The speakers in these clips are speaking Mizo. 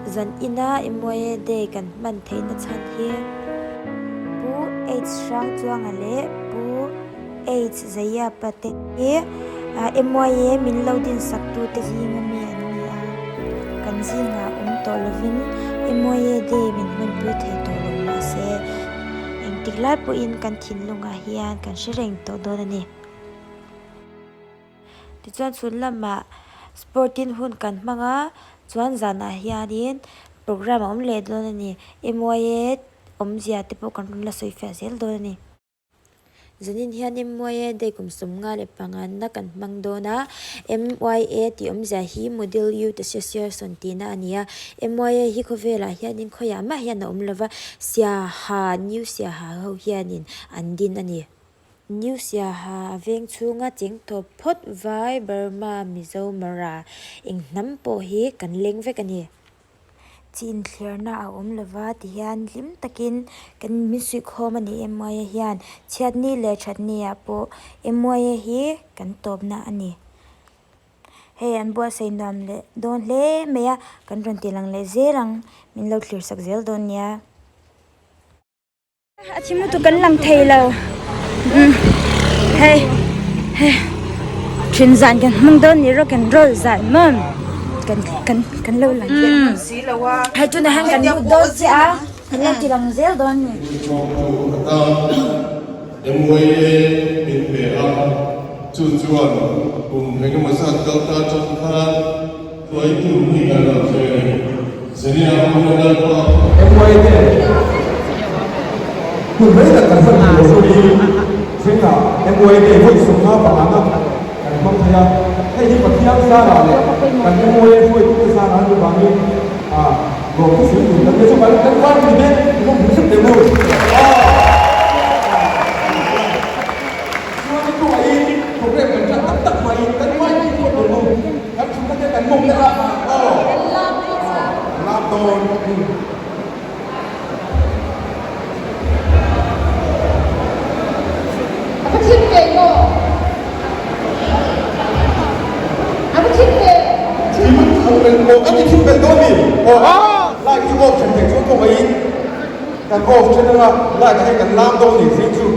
Zan ina MYA Day kan hman theihna chhan hi Pu H Hrangchuanga leh Pu H Zaiapa te hi MYA min lo dinsak tute zinga mi an ni a, kan zingah awm tawh lovin MYA Day min hmanpui thei tawh lo mahse engtik lai pawhin kan thinlungah hian kan hre reng tawh dawn a ni. Tichuan chhun lamah sporting hun kan hmang a, chuan zanah hianin program a awm leh dawn a ni. MYA awmzia te pawh kan rawn la sawi fiah zel dawn a ni. Zanin hian MYA Day kum 55 na kan hmang dawn a, MYA tih awmzia hi Model Youth Association tihna a ni a. MYA hi khawvelah hianin khawiah mah hian a awm lova, Siaha, New Siaha ho hianin an din a ni. New Siaha a veng chhunga cheng tawp phawt Vai, Burma, Mizo, Mara eng hnam pawh hi kan leng vek a ni. Chi inthliarna a awm lova tihian hlim takin kan min suihkhawm a ni MYA hian chhiatni leh thatni ah pawh MYA hi kan tawpna a ni. Hei an buatsaih nuam leh dawn hle mai a, kan rawn ti lang leh zel ang min lo thlir sak zel dawn nia. A thim lutuk kan lang thei lo hei hei thin zan kan hmang dawn ni rock and roll zan maw kan kan kan lo lang hei tunah hian kan lut dawn che a kan lo ti lang zel dawn ni. MYA min pe a, chu chuan kum engemaw zat kal ta atang khan hruaitu ni a lo thleng a ni. Zania Hmuna Lalpa. MYA te hun rei tak kan hman tur hun hi thlengah MYA te vawi 55 na kan hmang thei a, hei hi Pathian zarah leh kan MYA hruaitute zarah a nih vangin Lawm thu sawi tur kan nia chu kan kan vai ni te kan awm hmu hrep teh mu. Chuan i thuah i program kan ṭan tak tak mai kan vai ni pawh tur mu kan thutna te kan mawm leh a aw kan lak dawn. A va thim ve maw? A va thim ve? Thim aw kan ti thim belh dawn mi? Aw light hi off then thei chuan kawngaihin kan off then anga light ah hian kan lam dawn ni zing chu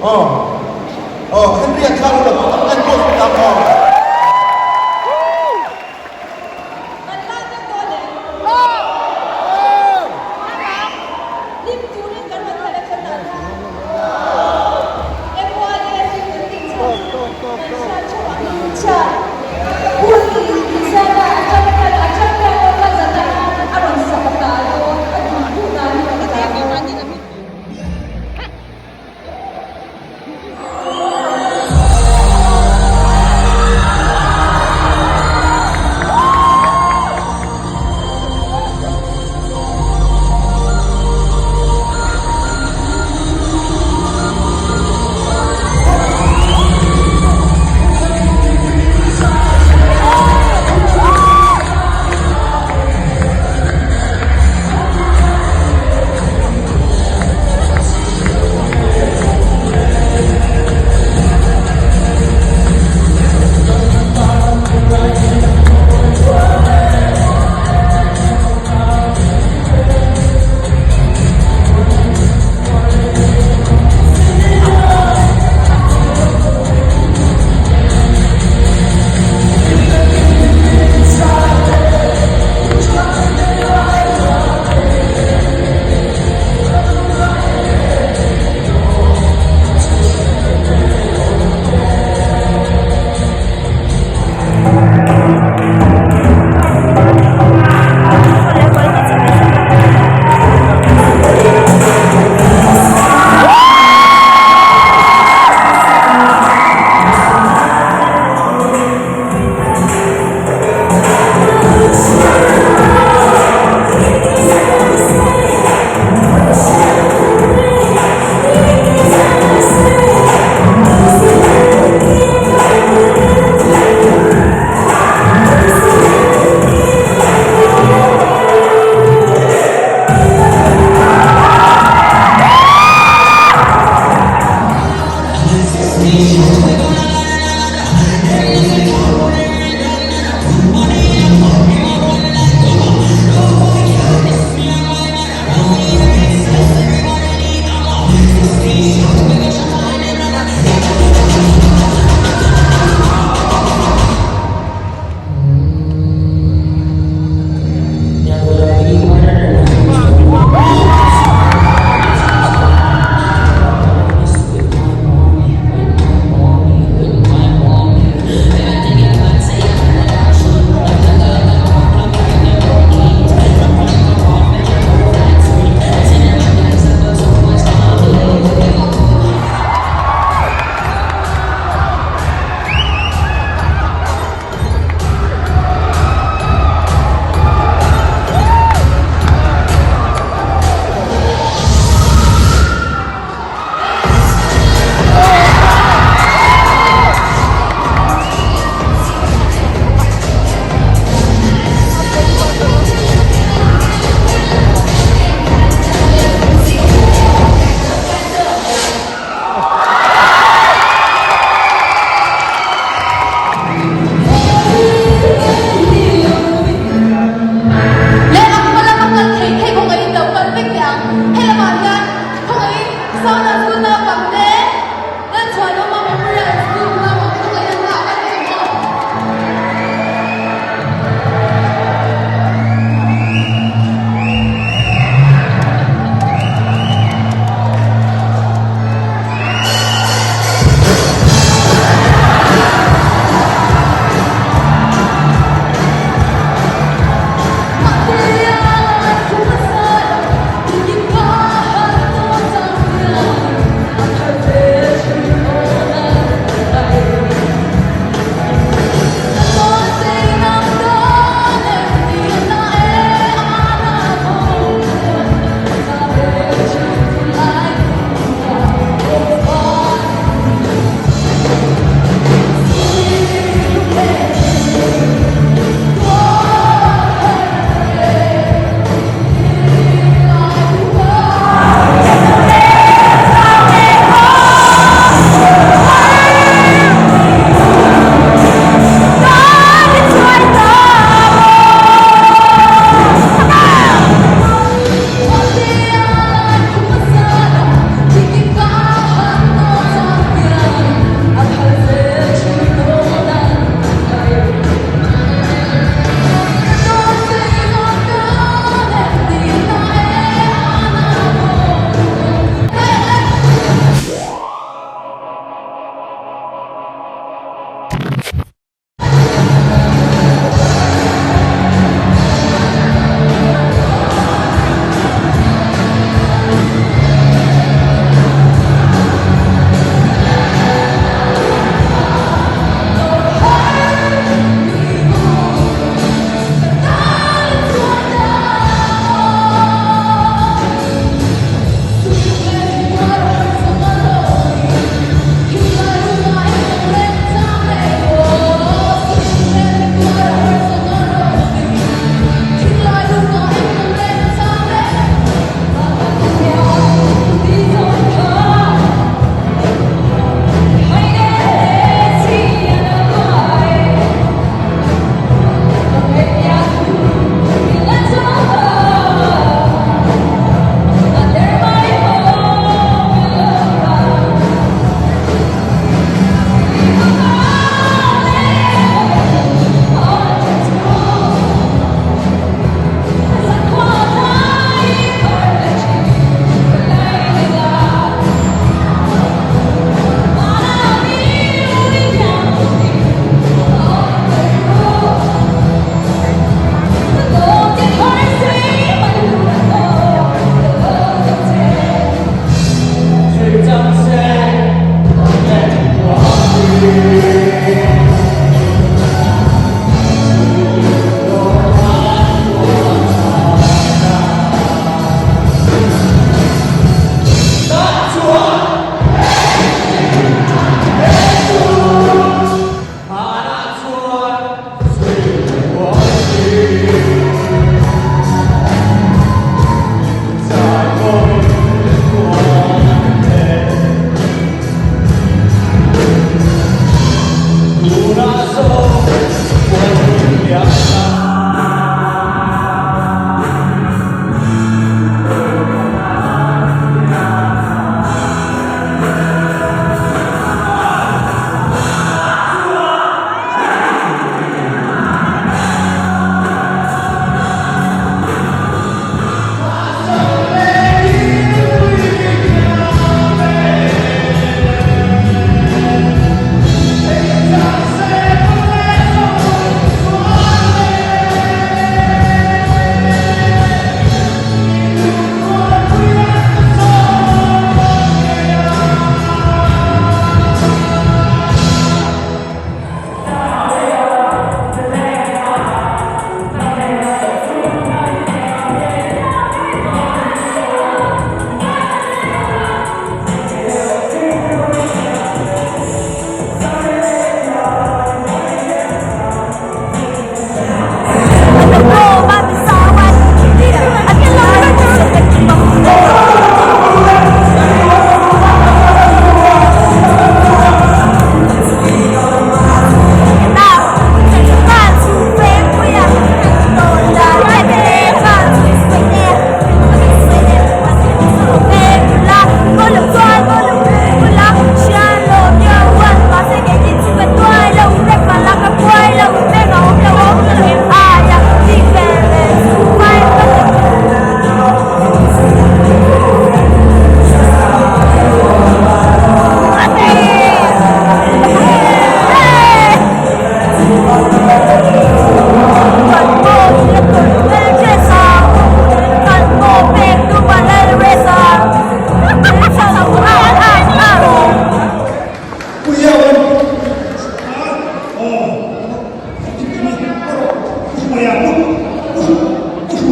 aw aw Henry a thlang ula kan post tak aw. Kan la vek dawn e. Hlim turin kan rawn kal a chhan ah khan MYA hi kan tih chhan chu kan hriat theuh ang in chhiat hun insiamna a champion a champion dawn la zan ah khan a rawn sak a tal dawn a duh duh danin a tal dawn.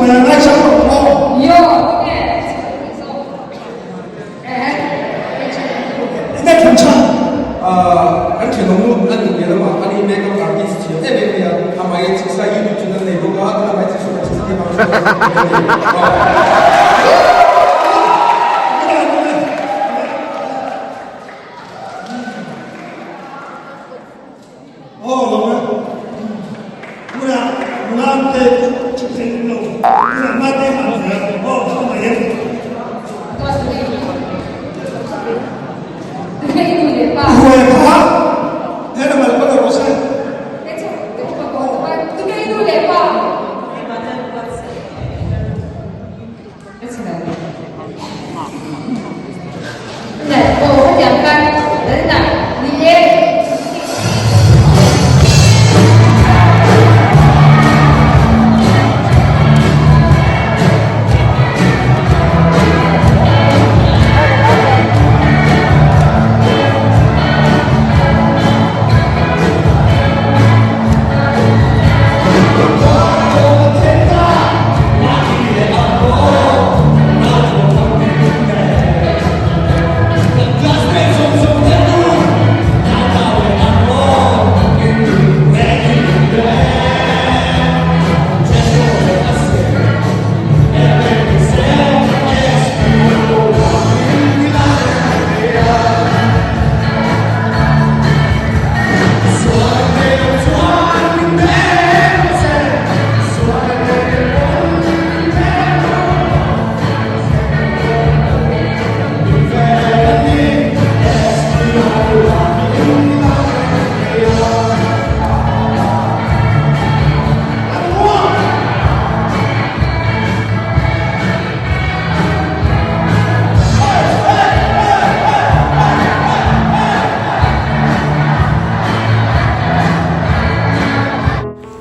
mai a ngaihsak rawh aw. Enge thlan chhan? Kan thenawm nu a nih ve lamah a ni makeup artist thiam em em mai a, amah hi chiksa youtube channel nei bawk a, amah hi chiksa kan chiksa thiam ang chu Aw lo e. Muna nula te chu thei lo. Muna hma te han ve aw ka mai e. Ruai kha he la mal pa ro se.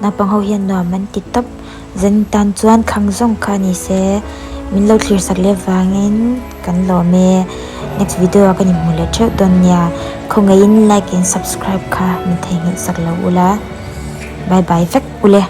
Naupang ho hian nuam an ti tawp. Zan tan chuan khang zawng kha ni se min lo thlir sak leh vangin kan lawm e. Next video ah kan inhmu leh theuh dawn nia. Khawngaihin like and subscribe kha min theihnghilh sak lo ula. Bye bye vek ule.